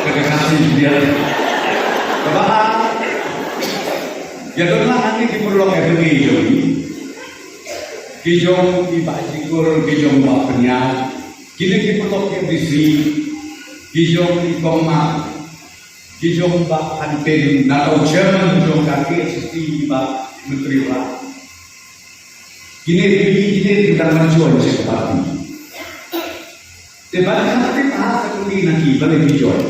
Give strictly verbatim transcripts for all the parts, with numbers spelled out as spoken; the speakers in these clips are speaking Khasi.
Ka Khasi biang. Kaba ar, ïa don lang hangne ki paralok M L A jong ngi. Ki jong i Bah Jikur, ki jong Bah Pynïar, kine ki paralok ki M D C, ki jong i Kong Mat, ki jong Bah Hyntin, na u chairman jong ka K H A C, i Bah Myntri Raj. Kine, kine, kine ki dang ban join sha ka party. Te ban kane ka ha sa kuli na ki balei ki join.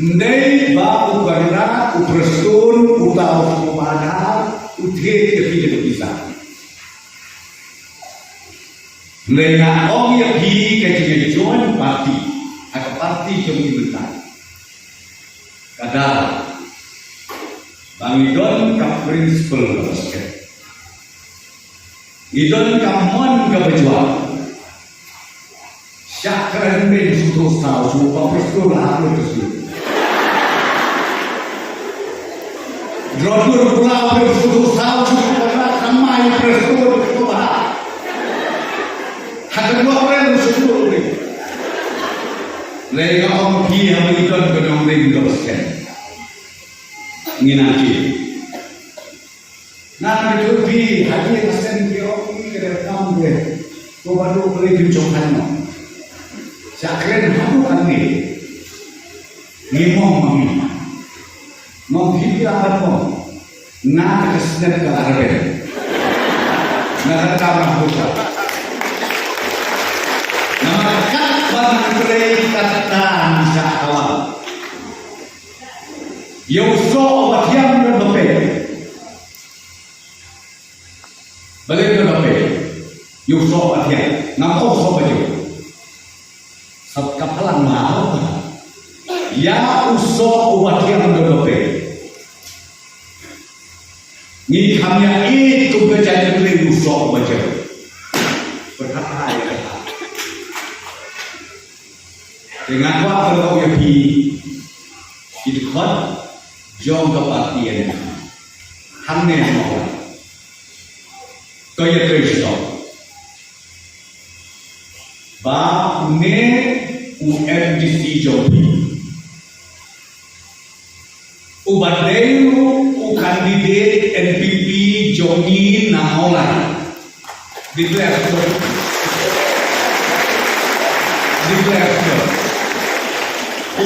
Ym dei ba u Conrad, u Prestone, uta u Sumar, u thied ïa phi da ka pisa. Ym dei, nga ong ïa phi ka jingïajoin party ha ka party jong ngi mynta. Ka daw ba ngi don ka principle kaba skhem. Ngi don ka mon kaba jwat. Shah kren beiñ shuh shuh saw shuh, ba Prestone la hap shuh shuh. Drodur pula beiñ shuh shuh saw shuh, ba la thymmai Prestone shuh ba. Ha ka duh kren shuh shuh ni. Lei nga ong phi ha ba ngi don ka nongrim kaba skhem. Ngi nang ki. Nang ka jur phi, ha ki ka sen ki ong ki ka kam de. Ko ba du ko le kim chong han no. Sa kren ha du kan ni. Ngi mong mong. Mong phi phi akan mong. Na ka snap ka arben. Na ka kam na buka. Na ma kat ba na kre kat ta na sa kawan. Ïa u soh uba thiang don ba peit. Balei don ba peit? Ïa u soh uba thiang. Ngam ong soh ba jong. Sab ka phalang ma. Ïa u soh uba thiang don ba peit. Ngi kham ïa i kum ka jait ïa u soh uba jong. Pyrkhat hai ka. Te nga kwah ban ong ïa phi, ki dkhot jong ka party N P P hangne ha Mawlai, to ïa trei shitom ba une u M D C jong phi, uba dei ruh u candidate N P P jong ngi na Mawlai. Declare sure. Declare sure.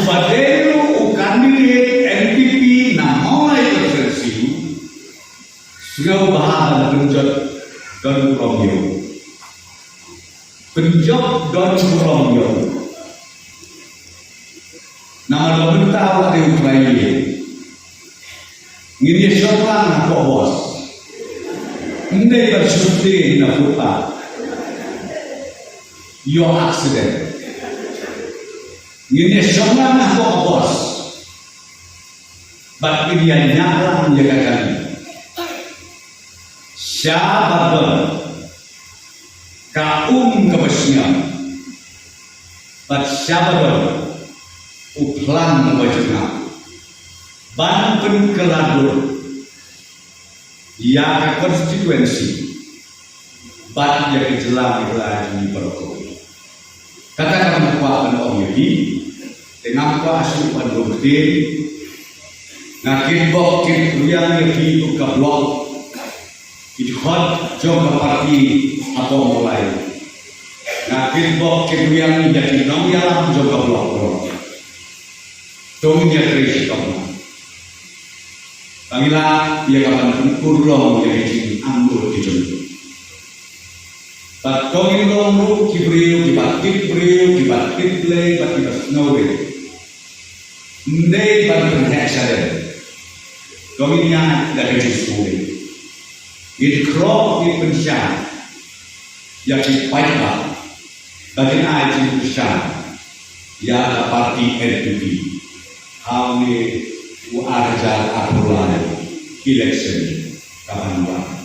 Uba dei ruh u candidate N P P na Mawlai constituency. Sngewbha ban pynjot don burom ïa u. Pynjot don burom ïa u. Namar ba mynta u la dei u trai ïing. Ngin ïa shong lang hapoh bos. Ym dei ban shong lang na footpath. Ïoh accident. Ngin ïa shong lang hapoh bos. Bad ngin ïa ñiah lang ïa ka kali. Sha ba don ka um kaba shngiam. Bad sha ba don u phlang uba jngai ban pynkylla dur ïa ka constituency bad ïa ka jylla Meghalaya jong ngi baroh kawei. Kata kaba nga kwah ban ong ïa phi, te ngam kwah shuh ban long ktien. Nga kitbok kitrwiang ïa phi kum ka block, ki dkhot jong ka party hapoh Mawlai. Nga kitbok kitrwiang ïa ki nongïalam jong ka block baroh. To ngin ïa trei shitom. Ba ngin lah ïa ka ban pynurlong ïa ka jingangnud ka jong ngi. Bad to ngin long ruh ki briew kiba tip briew, kiba tip Blei, bad kiba sngewrit. Ym dei ban pynheh shalem. To ngin ïaid da ka jingsngewrit. Ngin khroh, ngin pynshai ïa ki paidbah ba kin ai jingkyrshan ïa ka party N P P ha une u ar hajar arphew lai election kaban wan.